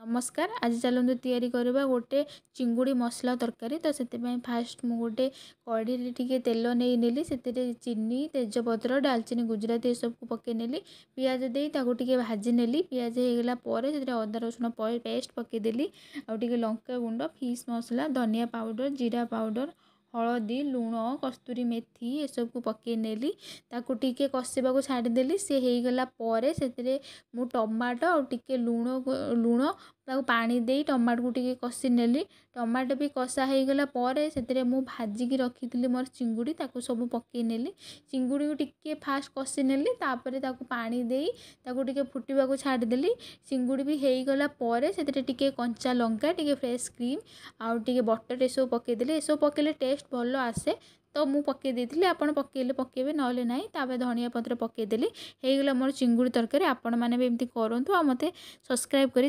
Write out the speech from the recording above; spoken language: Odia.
ନମସ୍କାର, ଆଜି ଚାଲନ୍ତୁ ତିଆରି କରିବା ଗୋଟେ ଚିଙ୍ଗୁଡ଼ି ମସଲା ତରକାରୀ। ତ ସେଥିପାଇଁ ଫାଷ୍ଟ ମୁଁ ଗୋଟେ କଢ଼େଇରେ ଟିକେ ତେଲ ନେଇ ନେଲି। ସେଥିରେ ଚିନି, ତେଜପତ୍ର, ଡାଲଚିନି, ଗୁଜୁରାତି ଏସବୁକୁ ପକାଇ ନେଲି। ପିଆଜ ଦେଇ ତାକୁ ଟିକେ ଭାଜି ନେଲି। ପିଆଜ ହେଇଗଲା ପରେ ସେଥିରେ ଅଦା ରସୁଣ ପେଷ୍ଟ ପକାଇଦେଲି ଆଉ ଟିକେ ଲଙ୍କା ଗୁଣ୍ଡ, ଫିସ୍ ମସଲା, ଧନିଆ ପାଉଡ଼ର, ଜିରା ପାଉଡ଼ର, ହଳଦୀ, ଲୁଣ, କସ୍ତୁରୀ ମେଥି ଏସବୁକୁ ପକାଇ ନେଲି। ତାକୁ ଟିକେ କଷିବାକୁ ଛାଡ଼ିଦେଲି। ସେ ହେଇଗଲା ପରେ ସେଥିରେ ମୁଁ ଟମାଟୋ ଆଉ ଟିକେ ଲୁଣ, ତାକୁ ପାଣି ଦେଇ ଟମାଟୋକୁ ଟିକେ କଷି ନେଲି। ଟମାଟୋ ବି କଷା ହେଇଗଲା ପରେ ସେଥିରେ ମୁଁ ଭାଜିକି ରଖିଥିଲି ମୋର ଚିଙ୍ଗୁଡ଼ି, ତାକୁ ସବୁ ପକାଇ ନେଲି। ଚିଙ୍ଗୁଡ଼ିକୁ ଟିକେ ଫାଷ୍ଟ କଷି ନେଲି, ତାପରେ ତାକୁ ପାଣି ଦେଇ ତାକୁ ଟିକେ ଫୁଟିବାକୁ ଛାଡ଼ିଦେଲି। ଚିଙ୍ଗୁଡ଼ି ବି ହେଇଗଲା ପରେ ସେଥିରେ ଟିକେ କଞ୍ଚା ଲଙ୍କା, ଟିକେ ଫ୍ରେଶ୍ କ୍ରିମ୍ ଆଉ ଟିକେ ବଟର୍ ଏସବୁ ପକାଇଦେଲି। ଏସବୁ ପକାଇଲେ ଟେଷ୍ଟ ଭଲ ଆସେ, ତ ମୁଁ ପକାଇ ଦେଇଥିଲି। ଆପଣ ପକାଇଲେ ପକାଇବେ, ନହେଲେ ନାହିଁ। ତାପରେ ଧନିଆ ପତ୍ର ପକାଇଦେଲି। ହେଇଗଲା ମୋର ଚିଙ୍ଗୁଡ଼ି ତରକାରୀ। ଆପଣମାନେ ବି ଏମିତି କରନ୍ତୁ ଆଉ ମୋତେ ସବସ୍କ୍ରାଇବ୍ କରି